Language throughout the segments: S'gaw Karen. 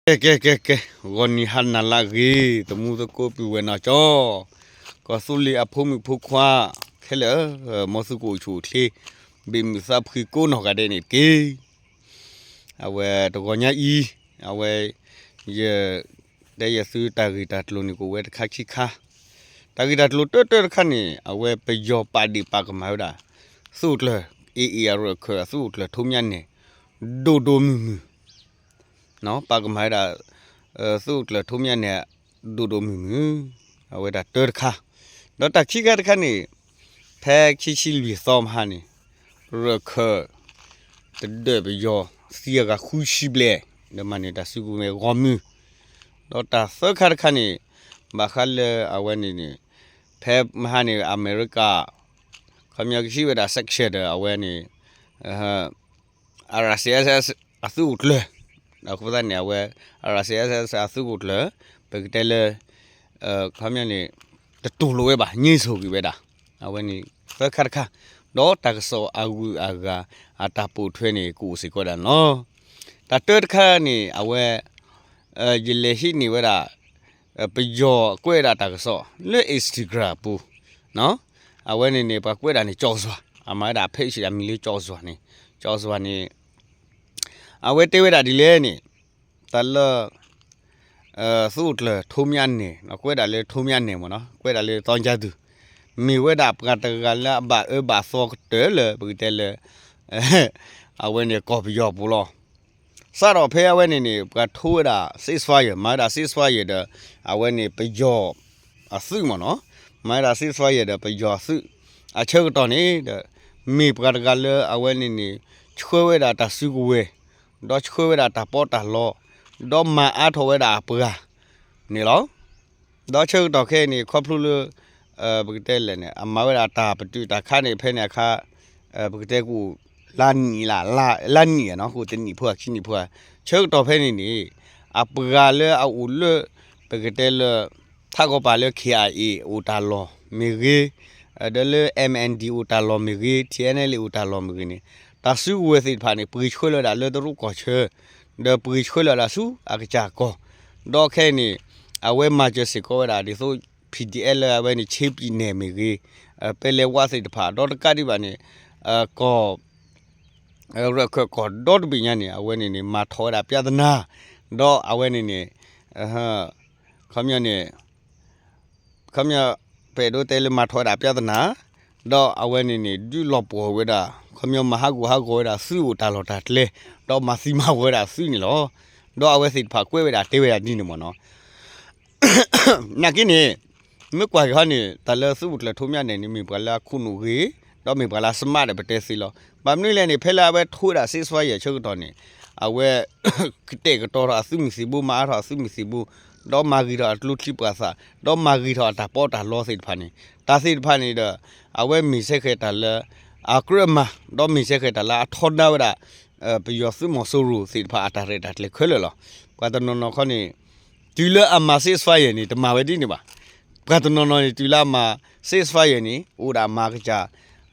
ကဲ ကဲ ကဲ ကဲ, ဂီၤနံၤဟါနၤလၢအဂ့ၤ, သမူသကိးပုၢ်ဝဲၢ်နီၢ်ကၠီ, ကီၢ်သူလ့ၤအဖိမုၣ်ဖိခွါခဲလၢာ်, မ်သုကအိၣ်ဆူၣ်အိၣ်ချ့, ဘ့ၣ်မုၢ်သးဖှံကိးနီၢ်ဂၤဒဲးန့ၣ်တက့ၢ်. အဝဲတဂီၤညါအံၤ, အဝဲ ယ တဲယသုတၢ်ဂ့ၢ်တၢ်ကျိၤန့ၣ် ကအိၣ်ဝဲတခါခံခါ, တၢ်ဂ့ၢ်တၢ်ကျိၤတၢတၢတခါန့ၣ် အဝဲပယီၤပာ်ဒ့ၣ်ပာ်ကမၣ်ဝဲဒၣ် သုးခိၣ်ကျၢၢ် AA အရၢၣ်ခၢၣ်အသုးခိၣ်ကျၢၢ်ထိးမၠါနဲၣ် ဒိၣ်ဒိၣ်မုၢ်မုၢ် ပာ်ကမၣ်ဝဲဒၣ် သုးခိၣ်ကျၢၢ်ထိးမၠါနဲၣ် ဒိၣ်ဒိၣ်မုၢ်မုၢ်, အဝဲဒၣ်တၢတခါ, ဒီးတၢ်ခံခါတခါန့ၣ် ဖဲခံဆံလွံၢ်သီမဟါန့ၣ် ရၢၣ်ခၢၣ် တဒၢးပယီၤသံအဂၤဃုဆံဘျဲၣ်, ဒီးမၤန့ၢ်တၢ်စုကဝဲၤဂီၢ်မုၢ်, ဒီးတၢ်သၢခါတခါန့ၣ် ဘၣ်ဃးလၢအဝဲန့ၣ်န့ၣ် ဖဲမဟါန့ၣ် အမဲရကၤ ခီပညီကဟံးဝဲဒၣ် sanction ဒီးအဝဲန့ၣ် RCSS အသုးခိၣ်ကျၢၢ်, အဃိသတးန့ၣ် အဝဲ RCSS အသုးခိၣ်ကျၢၢ် ပကတဲလၢ ခီပညီန့ၣ် တတူၢ်လိာ်ဝဲဘၣ် ငြင်းဆိုကွံာ်ဝဲဒၣ်, အဝဲန့ၣ်သၢခါတခါ, ဒီးတၢ်ကစီၣ်အဂုၤအဂၤ အတၢ်ပိာ်ထွဲန့ၣ် ကအိၣ်စ့ၢ်ကီးဒၣ်န့ၣ်လီၤ. တၢ်တၢတခါန့ၣ် အဝဲ ယလဲၤဟံးန့ၢ်ဝဲဒၣ် ပယီၤကွဲးဒၣ်တၢ်ကစီၣ်လၢ Instagram အပူၤ, အဝဲန့ၣ်န့ၣ် ပှၤကွဲးဒၣ်န့ၣ် ကၠီၣ်စွၤ, အမၤဝဲဒၣ် page အမံၤလၢကၠီၣ်စွၤန့ၣ်, ကၠီၣ်စွၤန့ၣ် အဝဲတဲဝဲဒၣ်ဒ်လဲၣ်န့ၣ်, တၢ်လၢ သုးခိၣ်ကျၢၢ်ထိးမၠါနဲၣ်, ကွဲးဒၣ်လၢထိးမၠါနဲၣ်မ့ၢ်နီၤ, ကွဲးဒၣ်လၢသီကၠါသူၣ်, မ့ၢ်ဝဲဒၣ်ပှၤတဂၤလၢအဘၣ်အၢဘၣ်သီကတၢၢ်လၢ ပကတဲလၢ အဝဲန့ၣ်ကီၢ်ပယီၤပူၤလီၤ. စးထီၣ်ဖဲအဝဲန့ၣ်န့ၣ် ပှၤထိးဝဲဒၣ် ceasefire, မၤဝဲဒၣ် ceasefire ဒီး အဝဲန့ၣ်ပယီၤ အသုးမ့ၢ်နီၤ, မၤဝဲဒၣ် ceasefire ဒီးပယီၤအသုး, အဆၢကတီၢ်န့ၣ်ဒီး မ့ၢ်ပှၤတဂၤလၢအဝဲန့ၣ်န့ၣ် ဆှၢဝဲဒၣ်တၢ်စုကဝဲၤ, ဒီးဆှၢဝဲဒၣ်တၢ်ပီးတၢ်လီ, ဒီးမၤအါထီၣ်ဝဲဒၣ်အပှၤန့ၣ်လီၤ. ဒီးဆၢကတီၢ်ခဲအံၤန့ၣ် ခီဖျိလၢ ပကတဲလဲၣ်န့ၣ် အမၤဝဲဒၣ်တၢ်ပတုာ်တၢ်ခးန့ၣ် ဖဲန့ၣ်အခါ ပကတဲကအိၣ် လါနံၣ်လါ လါနံၣ်နီၤ ကအိၣ်တနံၣ်ဖိဧါခံနံၣ်ဖိဧါ, ဆၢကတီၢ်ဖဲန့ၣ်န့ၣ် အပှၤလၢအအိၣ်လၢ ပကတဲလၢ ထးကီၢ်ပၤလၢ KIA အိၣ်တၢ်လီၢ်မ့ၢ်ဂ့ၤ, ဒီးလၢ MND အိၣ်တၢ်လီၢ်မ့ၢ်ဂ့ၤ, TNLA အိၣ်တၢ်လီၢ်မ့ၢ်ဂ့ၤန့ၣ် တၢ်စုကဝဲၤသ့ၣ်တဖၣ်န့ၣ် ပှ့ၤဆှၢလီၤဝဲဒၣ်လၢတရူးကီၢ်ဆၢ, ဒီးပှ့ၤဆှၢလီၤဝဲဒၣ်ဆူအကစၢ်ကီၢ်, ဒီးခဲအံၤန့ၣ် အဝဲမၤစၢၤစ့ၢ်ကီးဝဲဒၣ်ဒ်သိး PDF လၢအဝဲန့ၣ် ခ့ပံၣ်နဲၣ်မ့ၢ်ဂ့ၤ, ပဲလဲဝါသ့ၣ်တဖၣ် ဒီးတကးဒံးဘၣ်န့ၣ် ကီၢ် ရၢၢ်ခၢၣ်ကီၢ်ဒီတဘ့ၣ်ညါန့ၣ် အဝဲန့ၣ်န့ၣ် မၤထီၣ်ဝဲဒၣ်ပြဿနာ, ဒီးအဝဲန့ၣ်န့ၣ် ခီပညီန့ၣ် ခီပညီ ပအဲၣ်ဒိးတဲလၢမၤထီၣ်ဝဲဒၣ်ပြဿနာ, ဒီးအဝဲန့ၣ်န့ၣ် ဒုးလီၤပှီၢ်ဝဲဒၣ် ခီပညီမၤဟးဂူာ်ဟးဂီၤဝဲဒၣ်သုးအိၣ်တၢ်လီၢ်တၢ်ကျဲ, ဒီးမၤသံမၤဝီၤဝဲဒၣ်သုးန့ၣ်လီၤ. ဒီးအဝဲသ့ၣ်တဖၣ်ကွဲးဝဲဒၣ်တဲဝဲဒၣ်ဒ်န့ၣ်မ့ၢ်နီၤ နာ်က့န့ၣ် မ့ၢ်ကွၢ်က့ၤဟီန့ၣ် တၢ်လၢသုးခိၣ်ကျၢၢ်ထိးမၠါနဲၣ်န့ၣ် မ့ၢ်ပှၤလၢအခိၣ်နူာ်ဂ့ၤ, ဒီးမ့ၢ်ပှၤလၢအ smart ဒီးပတဲသ့လီၤ. ဘၣ်မနုၤလဲၣ်န့ၣ် ဖဲလၢအဝဲထိးဝဲဒၣ် ceasefire ဆၢကတီၢ်န့ၣ် အဝဲ ကတဲာ်ကတီၤထီၣ်အသုးမုၢ်သံၣ်ဘိ မၤအါထီၣ်အသုးမုၢ်သံၣ်ဘိ, ဒီးမၤဂ့ၤထီၣ်အကျိချံပှၤသၣ်, ဒီးမၤဂ့ၤထီၣ်အတၢ်ပီးတၢ်လီသ့ၣ်တဖၣ်န့ၣ် တၢ်သ့ၣ်တဖၣ်န့ၣ်ဒီး အဝဲမ့ၢ်စ့ၢ်ကီးတၢ်လၢ အကြၢးမၤ, ဒီးမ့ၢ်စ့ၢ်ကီးတၢ်လၢအထီဒါဝဲဒၣ် ပယီၤသုးမီၤစိရိၤသ့ၣ်တဖၣ်အတၢ်ရဲၣ်တၢ်ကျဲၤခဲလၢာ်လီၤ. ပှၤတနီၤနီၤခီန့ၣ် တုၤလၢအမၤ ceasefire န့ၣ် တမၤဝဲဒ်န့ၣ်ဘၣ်. ပှၤတနီၤနီၤန့ၣ် တုၤလၢအမၤ ceasefire န့ၣ် အိၣ်ဒၣ်မၤကစၢ်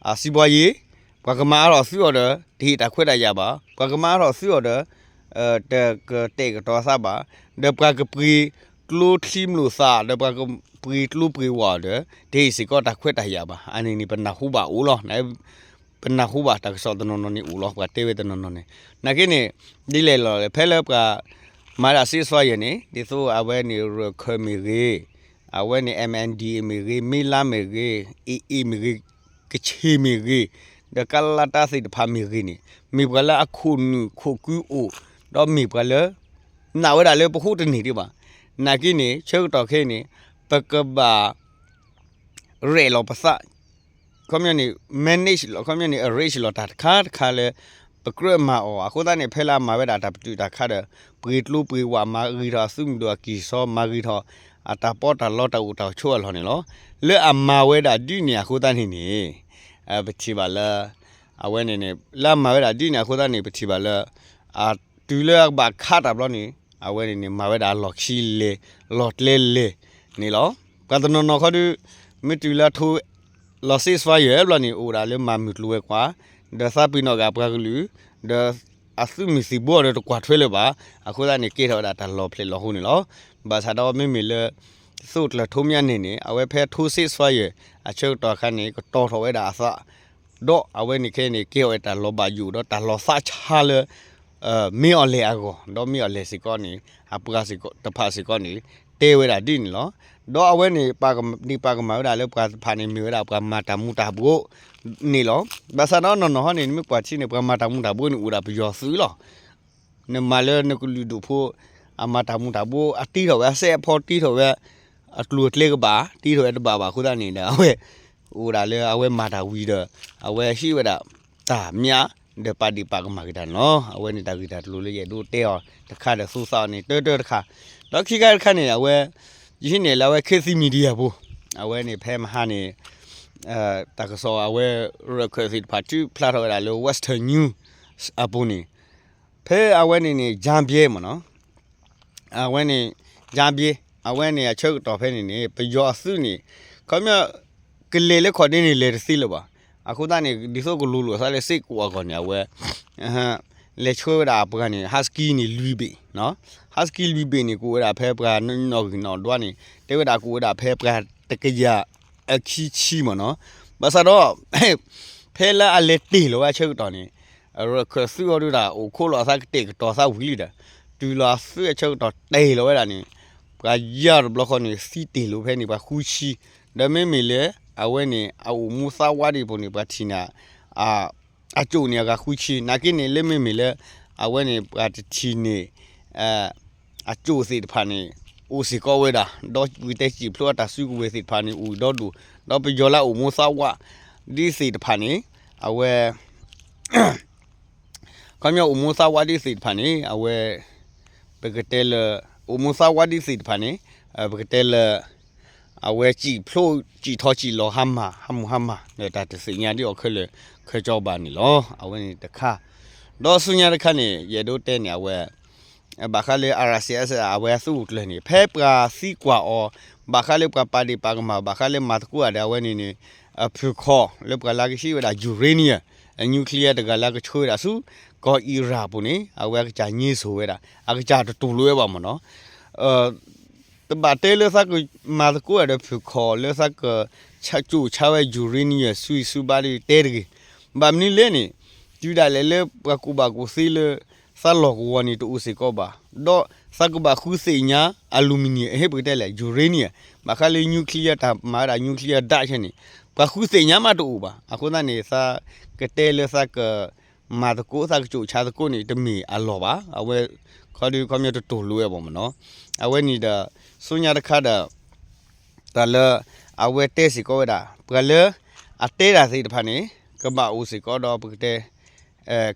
အစံးဘှါယ့ၤ, ပှၤကမၤအါထီၣ်သုးအီၤဒီး တဟ့ၣ်တၢ်ခွဲးတၢ်ယာ်ဘၣ်, ပှၤကမၤအါထီၣ်သုးအီၤဒီး တကတဲာ်ကတီၤသးဘၣ်, ဒီးပှၤကပှ့ၤကျိချံမျိာ်သၣ် ဒီးပှၤကပှ့ၤကျိပှ့ၤဝၣ်အီၤဒီး တဟ့ၣ်စ့ၢ်ကီးတၢ်ခွဲးတၢ်ယာ်ဘၣ်. အန့ၣ်န့ၣ် ပနၢ်ဟူဘၣ်အိၣ်လီၤ. ပနၢ်ဟူဘၣ်တၢ်ကစီၣ်တနီၤနီၤန့ၣ်အိၣ်လီၤ, ပှၤတဲဝဲတနီၤနီၤန့ၣ်. နာ်က့န့ၣ် ဒ်လဲၣ်လီၤ ဖဲလၢပှၤ မၤဒၣ် ceasefire န့ၣ် ဒ်သိးအဝဲန့ၣ် ရၢၢ်ခၢၣ်မ့ၢ်ဂ့ၤ, အဝဲန့ၣ် MNDAA မ့ၢ်ဂ့ၤ, မ့ၢ်လါမ့ၢ်ဂ့ၤ, AA မ့ၢ်ဂ့ၤ, ကချ့ၣ်မ့ၢ်ဂ့ၤ, ဒီးကလါတၢ်သ့ၣ်တဖၣ်မ့ၢ်ဂ့ၤန့ၣ် မ့ၢ်ပှၤလၢအခိၣ်နူာ်ခိၣ်ကုအိၣ်, ဒီးမ့ၢ်ပှၤလၢ နာ်ဝဲဒၣ်လၢပဃိတန့ၢ်ဒံးဘၣ်. နာ်က့န့ၣ် ဆၢကတီၢ်ခဲအံၤန့ၣ် ပကဘၣ် ရဲၣ်လီၤပသး ခီပညီန့ၣ် manage လီၤ ခီပညီန့ၣ် arrange လီၤတၢ်တခါတခါလၢ ပကြၢးမၤအီၤ အဃိသတးန့ၣ် ဖဲလၢအမၤဝဲဒၣ်တၢ်ပတုာ်တၢ်ခးဒီး ပှ့ၤကျိပှ့ၤဝၣ် မၤဂ့ၤထီၣ်အသုးမုၢ်ဒိၣ်အကံၢ်စီ မၤဂ့ၤထီၣ်အတၢ်ပီးတၢ်လီတၢ်အိၣ်တၢ်ဆိးအလီၢ်န့ၣ်လီၤ. လၢအမၤဝဲဒၣ်ဒ်န့ၣ်အဃိသတးန့ၣ်န့ၣ် ပထံၣ်ဘၣ်လၢ အဝဲန့ၣ်န့ၣ် လၢအမၤဝဲဒၣ်ဒ်န့ၣ်အဃိသတးန့ၣ် ပထံၣ်ဘၣ်လၢ တုၤလၢအကဘၣ်ခးတၢ်ဘျီန့ၣ် အဝဲန့ၣ်န့ၣ် မၤဝဲဒၣ်လီၢ်ခံလဲၢ် လီၢ်ကျဲလဲၢ်န့ၣ်လီၤ. ပှၤတနီၤနီၤခီဒုး မ့ၢ်တုၤလၢထိးလီၤ ceasefire ဘျီန့ၣ် အိၣ်ဒၣ်လၢမၤမုၢ်ကျိၤဝဲၤကွာ် ဒီးသးပ့ၤနီၣ်ဂ့ၤပှၤကလုာ် ဒီး အသုးမုၢ်သံၣ်ဘိဒီးတကွၢ်ထွဲလၢၤဘၣ်. အဃိသတးန့ၣ် ကဲထီၣ်ဝဲဒၣ်တၢ်လီၤဖျဲးလီၤဟိန့ၣ်လီၤ. ဘၣ်ဆၣ်ဒီးမ့မ့ၢ်လၢ သုးကျၢၤထိမၠၣ်န့ၣ်န့ၣ် အဝဲဖဲထိးစ့းစွါယဲၢ် အဆၢကတီၢ်အခါန့ၣ် ကတီၤထီၣ်ဝဲဒၣ်အသး ဒီးအဝဲန့ၣ်ခဲအံၤန့ၣ် ကဲထီၣ်ဝဲတၢ်လီၤဘၣ်ယိၣ်ဒီးတၢ်လီၤသးဆါလၢ မ့ၢ်အီၤလဲၣ်အဂီၢ် ဒီးမ့ၢ်အီၤလဲၣ်စ့ၢ်ကီးန့ၣ် အပှၤစ့ၢ်ကီးတဖၣ်စ့ၢ်ကီးန့ၣ် တဲဝဲဒၣ်ဒ်န့ၣ်လီၤ. ဒီးအဝဲန့ၣ် ပာ်ကမၣ်ဝဲဒၣ်လၢပှၤတဖၣ်န့ၣ် မ့ၢ်ဝဲဒၣ်ပှၤမၤတၢ်မူၤတၢ်ဘှီးန့ၣ်လီၤ. ဘၣ်ဆၣ်ဒီးနီၢ်နီၢ်ဟီန့ၣ် နမ့ၢ်ကွၢ်ထံန့ၣ် ပှၤမၤတၢ်မူၤတၢ်ဘှီးန့ၣ် အိၣ်ဒၣ်ပယီၤသုးလီၤ. နမၤလၢနကလုာ်ဒူၣ်ဖိ အမၤတၢ်မူၤတၢ်ဘှီး အတ့ထီၣ်ဝဲအစဲးအဖီ တ့ထီၣ်ဝဲ အကျိၤအကျဲကဘၣ် တ့ထီၣ်ဝဲတဘၣ်ဘၣ်အဃိသတးန့ၣ်ဒီး အဝဲ အိၣ်ဒၣ်လၢအဝဲမၤတၢ်ဝံၤဒီး အဝဲဟ့ၣ်ဝဲဒၣ် တၢ်မၠး ဒီးပာ်ဒ့ၣ်ပာ်ကမၣ်က့ၤတၢ်န့ၣ်လီၤ. အဝဲန့ၣ်တၢ်ဂ့ၢ်တၢ်ကျိၤလၢယအဲၣ်ဒိးတဲအီၤတခါဒီးသူသးအီၤန့ၣ် တၢတၢတခါ ဒီးခံခါတခါန့ၣ် အဝဲ ယဟံးန့ၢ်လၢအဝဲ ခေတ်သစ် Media ပူၤ အဝဲန့ၣ်ဖဲမဟါန့ၣ် တၢ်ကစီၣ်အဝဲ ရခၢၣ်သ့ၣ်တဖၣ်ထုးဖျါထီၣ်ဝဲဒၣ်လၢ Western News အပူၤန့ၣ် ဖဲအဝဲန့ၣ်န့ၣ် ကၠါဘျဲမ့ၢ်နီၤ အဝဲန့ၣ် ကၠါဘျဲ အဝဲန့ၣ်အဆၢကတီၢ်ဖဲန့ၣ်န့ၣ် ပယီၤအသုးန့ၣ် ခီပညီ ကလဲၤလၢခီၣ်ဒ့န့ၣ် လဲၤတသ့လၢၤဘၣ်. အဃိသတးန့ၣ် ဒ်သိးကလူၤလိာ်သးလၢစ့ၢ်ကီးအဂီၢ်န့ၣ် အဝဲ လဲၤဆှၢဝဲဒၣ်ပှၤန့ၣ် ဟးစကံန့ၣ်လွံၢ်ဘ့ၣ်, ဟးစကံလွံၢ်ဘ့ၣ်န့ၣ် ကအိၣ်ဝဲဒၣ်ဖဲပှၤနီၣ်ဂံၢ်နီၣ်ဒွးန့ၣ် တဲဝဲဒၣ်ကအိၣ်ဝဲဒၣ်ဖဲပှၤတကယၤအခံဆံမ့ၢ်နီၤ. ဘၣ်ဆၣ်ဒီး ဖဲလၢအလဲၤတ့ၢ်လီၤဝဲအဆၢကတီၢ်န့ၣ် ရခၢၣ်သုးအီၤဒုးဒၣ် အိၣ်ခိးလီၤအသးကတဲာ်ကတီၤသးဝံၤလံဒီး တုၤလီၤအသုးအဆၢကတီၢ်တ့ၢ်လီၤဝဲဒၣ်န့ၣ် ပှၤယါတဘျီဃီန့ၣ် သံတ့ၢ်လိာ်ဖဲန့ၣ် ပှၤဃုဆံ, ဒီးမ့မ့ၢ်လၢ အဝဲန့ၣ် အအိၣ်မူသးဝးဒ်အံၤအပူၤန့ၣ် ပှၤထံၣ်န့ၢ် အကၠိၣ်န့ၣ်အဂၤဃုဆံ, နာ်က့န့ၣ် လၢမ့မ့ၢ်လၢ အဝဲန့ၣ် ပှၤတထံၣ်န့ၢ် အကၠိၣ်သ့ၣ်တဖၣ်န့ၣ် အိၣ်စ့ၢ်ကီးဝဲဒၣ်, ဒီးပကတဲစံၣ်ဖျိအတၢ်စုကဝဲၤသ့ၣ်တဖၣ်န့ၣ် အိၣ်ဒီဒူၣ်, ဒီးပယီၤလၢအအိၣ်မူသးဝး ဒ်သ့ၣ်တဖၣ်န့ၣ် အဝဲ ခီပညီအိၣ်မူသးဝးဒ်သ့ၣ်တဖၣ်န့ၣ် အဝဲ ပကတဲလၢ အိၣ်မူသးဝးဒ်သ့ၣ်တဖၣ်န့ၣ် ပကတဲလၢ အဝဲစံၣ်ဖျိ စံၣ်ထီၣ်စံၣ်လီၤဟါမၢ် ဟါမူဟါမၢ် ဒီးတၢ်တသ့ၣ်ညါဒ်အီၤခဲလၢာ်ခဲဆ့ဘၣ်န့ၣ်လီၤ. အဝဲန့ၣ်တခါ, ဒီးဆူညါတခါန့ၣ် ယအဲၣ်ဒိးတဲန့ၣ် အဝဲ ဘၣ်ဃးလၢ အၣ်အါၣ်စံၣ်အဝဲအသုးခိၣ်ကျၢၢ်န့ၣ် ဖဲပှၤသံကွၢ်အီၤ ဘၣ်ဃးလၢပှၤပာ်ဒ့ၣ်ပာ်ကမၣ် ဘၣ်ဃးလၢမၤသကိးတၢ်ဒီးအဝဲန့ၣ်န့ၣ် အဖုၣ်ခီၣ်လၢပှၤလၢကဟံးဝဲဒၣ် uranium အ nuclear တဂၤလၢကဆှၢဝဲဒၣ်ဆူ ကီၢ်အံရၣ်ပူၤန့ၣ် အဝဲအကစၢ်ငြင်းဆိုဝဲဒၣ် အကစၢ်တတူၢ်လိာ်ဝဲဘၣ်မ့ၢ်နီၤ. တဘၣ်တဲလၢသးကမၤသကိးဒီးဖုၣ်ခီၣ်လၢသးက ကၠိၣ်ဆါဝဲ uranium ဆူအံၤဆူဘၣ်ဒီးတဲတဂ့ၤ. ဘၣ်မနုၤလဲၣ်န့ၣ် တုၤဒၣ်လဲာ်လၢပှၤကူၣ်ဘၣ်ကူၣ်သ့လၢ သးလီၢ်ကဝီၤန့ၣ်တအိၣ်စ့ၢ်ကီးဘၣ်. ဒီးသးကဘၣ်ဃုသ့ၣ်ညါ aluminium အဟ့ၣ်ပကတဲလဲၣ် uranium ဘၣ်ဃးလၢ nuclear တၢ်မၤဝဲဒၣ် nuclear ဒၣ်ဆဲန့ၣ် ပှၤဃုသ့ၣ်ညါမးတအိၣ်ဘၣ်. အဃိသတးန့ၣ် သးကတဲလၢသးက မၤသကိး သးကကၠိၣ်ဆါသကိးန့ၣ် တမ့ၢ်အလီၢ်ဘၣ်. အဝဲ ခီဒုးခီပညီတတူၢ်လိာ်ဝဲဘၣ်မ့ၢ်နီၤ. အဝဲန့ၣ်ဒီး ဆူညါတခါဒီး တၢ်လၢ အဝဲတဲစ့ၢ်ကီးဝဲဒၣ် ပှၤလၢ အတဲတၢ်သ့ၣ်တဖၣ်န့ၣ် ကဘၣ်အိၣ်စ့ၢ်ကီးဒီးပကတဲ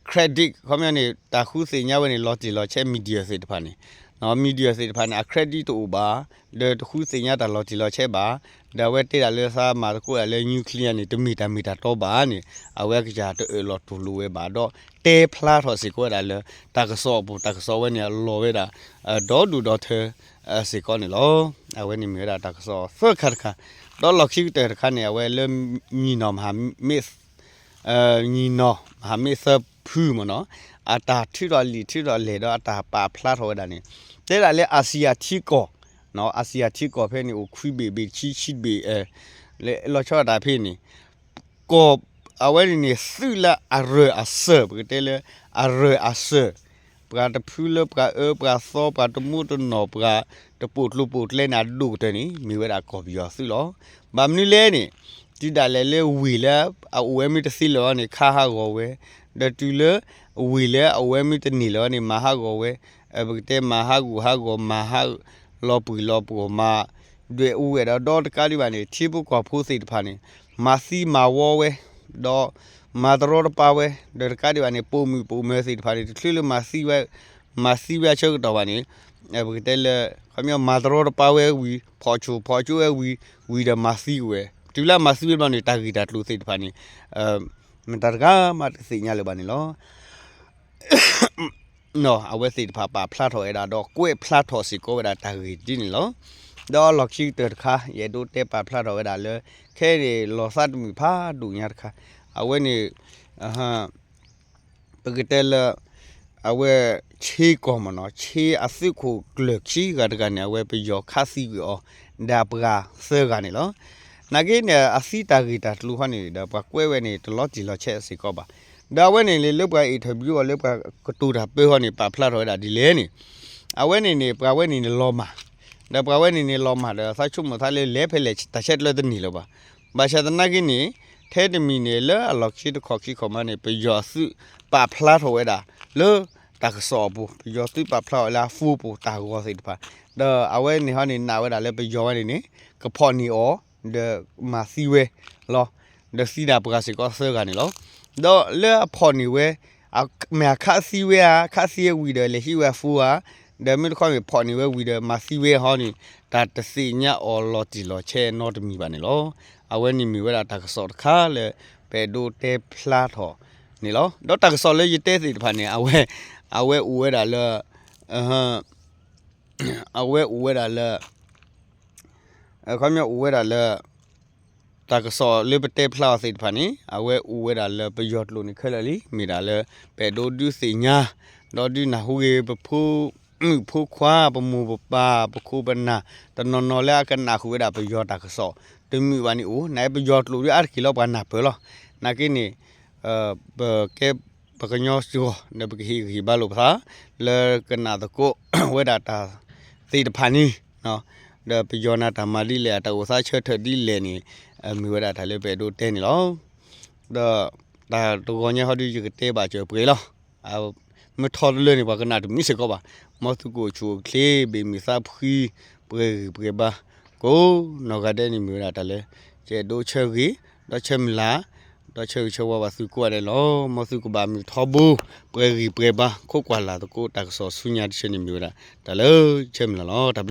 credit ခီပညီန့ၣ် တၢ်ဃုသ့ၣ်ညါဝဲန့ၣ် လီၤတံၢ်လီၤဆဲး media သ့ၣ်တဖၣ်န့ၣ် media သ့ၣ်တဖၣ်န့ၣ် အ credit တအိၣ်ဘၣ်, ဒီးတဃုသ့ၣ်ညါတၢ်လီၤတံၢ်လီၤဆဲးဘၣ်, ဒီးအဝဲတဲဒၣ်လၢသးမၤသကိးဒၣ်လၢ nuclear န့ၣ် တမ့ၢ်တၢ်မ့ၢ်တၢ်တီဘၣ်န့ၣ် အဝဲအကစၢ်တအၢၣ်လီၤတူၢ်လိာ်ဝဲဘၣ် ဒီးတဲဖျါထီၣ်စ့ၢ်ကီးဝဲဒၣ်လၢ တၢ်ကစီၣ်အပူၤ တၢ်ကစီၣ်ဝဲန့ၣ် အလီၤဝဲဒၣ် ဒီဒူၣ်ဒီထၢ စ့ၢ်ကီးန့ၣ်လီၤ. အဝဲန့ၣ်မ့ၢ်ဝဲဒၣ်တၢ်ကစီၣ်သၢခါတခါ, ဒီးလီၢ်ခံကတၢၢ်တခါန့ၣ် အဝဲလၢ ညီနီၢ်မဟာမိတ် ညီနီၢ်မဟာမိတ်သၢဖုမ့ၢ်နီၤ, အတၢ်ထုးထီၣ်လံာ်ထုးထီၣ်လဲၢ်ဒီးအတၢ်ပာ်ဖျါထီၣ်ဝဲဒၣ်န့ၣ် တဲဒၣ်လၢ အာဆီယံ ထံကီၢ်, အာဆီယံ ထံကီၢ်ဖဲန့ၣ် အိၣ်ခွံဘ့ၣ် ဘ့ၣ်တဆံ ဆံတဘ့ၣ် လၢလီၤဆီဒၣ်တၢ်ဖဲန့ၣ် ကီၢ် အဝဲန့ၣ်န့ၣ် သုးလၢအရၢၢ်အစၢၢ် ပကတဲလၢ အရၢၢ်အစၢၢ်, ပှၤတဖုလၢပှၤအၢပှၤသီ ပှၤတမူတနီၢ် ပှၤတပိာ်ကျိၤပိာ်ကျဲန့ၣ် အဒိၣ်ကတၢၢ်န့ၣ် မ့ၢ်ဝဲဒၣ်ကီၢ်ပယီၤသုးလီၤ. ဘၣ်မနုၤလဲၣ်န့ၣ် တုၤဒၣ်လဲာ်လၢဝ့ၢ်လၢအအိၣ်ဝဲမ့ၢ်တသ့လၢၤန့ၣ် ခးဟးဂီၤဝဲ, ဒီးတုၤလၢ ဝ့ၢ်လၢအအိၣ်ဝဲမ့ၢ်တန့ၢ်လၢၤန့ၣ် မၤဟးဂီၤဝဲ, ပကတဲမၤဟးဂူာ်ဟးဂီၤ မၤဟးလီၤပှံၤလီၤပှီၢ် မၤဒွဲၣ်အူဝဲဒီး ဒီးတကးဒံးဘၣ်န့ၣ် ထံဖိကီၢ်ဖိသ့ၣ်တဖၣ်န့ၣ် မၤသံမၤဝီဝဲ ဒီးမၤတရီတပါဝဲ, ဒီးတကးဒံးဘၣ်န့ၣ် ပိာ်မုၣ်ပိာ်မၢၤသ့ၣ်တဖၣ်န့ၣ် တချုးလၢမၤသံဝဲ မၤသံဝဲအဆၢကတီၢ်ဘၣ်န့ၣ် ပကတဲလၢ ခီပညီမၤတရီတပါဝဲဝံၤ ဖီၣ်ဆိၣ်ဖီၣ်ဆိဝဲဝံၤ ဝံၤဒီးမၤသံဝဲ, တုၤလၢမၤသံဝဲဘျီန့ၣ် တၢ်ဂ့ၢ်တၢ်ကျိၤသ့ၣ်တဖၣ်န့ၣ် မတၤတဂၤမးတသ့ၣ်ညါလၢၤဘၣ်န့ၣ်လီၤ. အဝဲသ့ၣ်တဖၣ်ပာ်ဖျါထီၣ်ဝဲဒၣ် ဒီးကွဲးဖျါထီၣ်စ့ၢ်ကီးဝဲဒၣ်တၢ်ဂ့ၢ်ဒ်န့ၣ်လီၤ. ဒီးလီၢ်ခံကတၢၢ်တခါ ယအဲၣ်ဒိးတဲပာ်ဖျါထီၣ်ဝဲဒၣ်လၢ ခဲအံၤန့ၣ် လီၤသးတမုာ်ဖးဒိၣ်ညါတခါ အဝဲန့ၣ် ပကတဲလၢ အဝဲဆ့ကီၢ်မ့ၢ်နီၤ ဆ့အသုးခိၣ်ကျၢၢ်ခံဂၤတဂၤန့ၣ် အဝဲပယီၤခးသံကွံာ်အီၤ ဒီးပှၤသၢဂၤန့ၣ်လီၤ. နာ်က့န့ၣ် အသံတၢ်ဂ့ၢ်တၢ်ကျိၤဃီန့ၣ် ဒီးပှၤကွဲးဝဲန့ၣ် တလီၤတံၢ်လီၤဆဲးစ့ၢ်ကီးဘၣ်. ဒီးအဝဲန့ၣ်န့ၣ် လၢပှၤ interview အီၤ လၢပှၤကတိၤတၢ်ပၢဟီန့ၣ် ပာ်ဖျါထီၣ်ဝဲဒၣ်ဒ်လဲၣ်န့ၣ် အဝဲန့ၣ်န့ၣ် ပှၤဝဲန့ၣ်န့ၣ်လီၤမၢ်, ဒီးပှၤဝဲန့ၣ်န့ၣ်လီၤမၢ်ဒီး သးဆိကမိၣ်သးလၢလဲၤဖဲလဲၣ်တၢ်ဆဲးကျၢတန့ၢ်လၢၤဘၣ်. ဘၣ်ဆၣ်သနာ်က့န့ၣ် ထဲတမံၤန့ၣ် လၢအလီၢ်ခံတခီၣ်ခံခီၣ်မးန့ၣ် ပယီၤအသုးပာ်ဖျါထီၣ်ဝဲဒၣ် လၢတၢ်ကစီၣ်အပူၤ ပယီၤသုးပာ်ဖျါအီၤလၢအ phone ပူၤတၢ်ဂီၤသ့ၣ်တဖၣ်, ဒီးအဝဲန့ၣ်ဟီန့ၣ် နာ်ဝဲဒၣ်လၢပယီၤဝဲန့ၣ်န့ၣ် ကဖီၣ်န့ၢ်အီၤ ဒီးမၤသံဝဲလီၤ. ဒီးသံဒၣ်ပှၤစ့ၢ်ကီးသၢဂၤန့ၣ်လီၤ. ဒီးလၢအဖီၣ်န့ၢ်ဝဲ မ့ၢ်အခးသံဝဲဧါ, ခးသံဝဲဝံၤဒီးလဲၤဟံးဝဲအ phone ဧါ, ဒီးမ့ၢ်တခီမ့ၢ်ဖီၣ်န့ၢ်ဝဲဝံၤဒီး မၤသံဝဲဟီန့ၣ် တၢ်တသ့ၣ်ညါအီၤလီၤတံၢ်လီၤဆဲးနီတမံၤဘၣ်န့ၣ်လီၤ. အဝဲန့ၣ်မ့ၢ်ဝဲဒၣ်တၢ်ကစီၣ်တခါလၢ ပအဲၣ်ဒိးတဲဖျါထီၣ်န့ၣ်လီၤ. ဒီးတၢ်ကစီၣ်လၢယတဲသ့ၣ်တဖၣ်န့ၣ် အဝဲ အဝဲအိၣ်ဝဲဒၣ်လၢ အဝဲအိၣ်ဝဲဒၣ်လၢ အခီပညီအိၣ်ဝဲဒၣ်လၢ တၢ်ကစီၣ်လၢပတဲဖျါအီၤသ့ၣ်တဖၣ်န့ၣ် အဝဲအိၣ်ဝဲဒၣ်လၢပယီၤကျိာ်န့ၣ်ခဲလၢာ်လံ. မ့ၢ်ဒၣ်လၢ ပအဲၣ်ဒိးဒုးသ့ၣ်ညါ ဒီးဒုးနၢ်ဟူဂ့ၤ ပဖိမုၣ်ဖိခွါ ပမိၢ်ပပၢ် ပခိၣ်ပနၢ် တနီၤနီၤလၢအကနၣ်ဃုာ်ဝဲဒၣ်ပယီၤတၢ်ကစီၣ် တမုာ်ဘၣ်န့ၣ်အိၣ် နာ်က့ပယီၤကျိာ်ဒုးအါတက့ၢ်လီၤပှၤနၢ်ပၢၢ်လီၤ. နာ်က့န့ၣ် ပကဲ ပှၤကညီစ့ၢ်ကီး ဒီးပကဟ့ၣ်ဂံၢ်ဟ့ၣ်ဘါလိာ်ပသး လၢကနၣ်သကိးဝဲဒၣ်တၢ်သ့ၣ်တဖၣ်န့ၣ် ဒီးပယီၤနၤတၢ်မၤဒ်လဲၣ် အတၢ်အိၣ်သးဆၢထၢၣ်ဒ်လဲၣ်န့ၣ် မ့ၢ်ဝဲဒၣ်တၢ်လၢပအဲၣ်ဒိးတဲန့ၣ်လီၤ. ဒီးတၢ်တဂီၤညါဟီဒုး ယကတဲဘၣ်စၢၤပှဲၤလီၤ. မ့ၢ်ထီတလၢန့ၣ် ပှၤကနၣ်တမံၤစ့ၢ်ကီးဘၣ်. မ်သုကအိၣ်ဆူၣ်အိၣ်ချ့ ဘ့ၣ်မုာ်သးဖှံ ပှဲၤဂံၢ်ပှဲၤဘါ ကိးနီၢ်ဂၤဒဲးန့ၣ်မ့ၢ်ဝဲဒၣ်တၢ်လၢ ယအဲၣ်ဒိးဆၢဂ့ၤ ဒီးဆၢမုၢ်လၢ် ဒီးဆၢဂ့ၤဆၢဝါဘၣ်သုကိးဂၤဒဲးလီၤ. မ်သုကဘၣ်မုာ်ထီဘိ ပှဲၤဂံၢ်ပှဲၤဘါ ခိးကွၢ်လၢ်သကိးတၢ်ကစီၣ်ဆူညါတဆၢန့ၣ်မ့ၢ်ဝဲဒၣ် တၢ်လၢဆၢမုၢ်လၢ်လီၤ.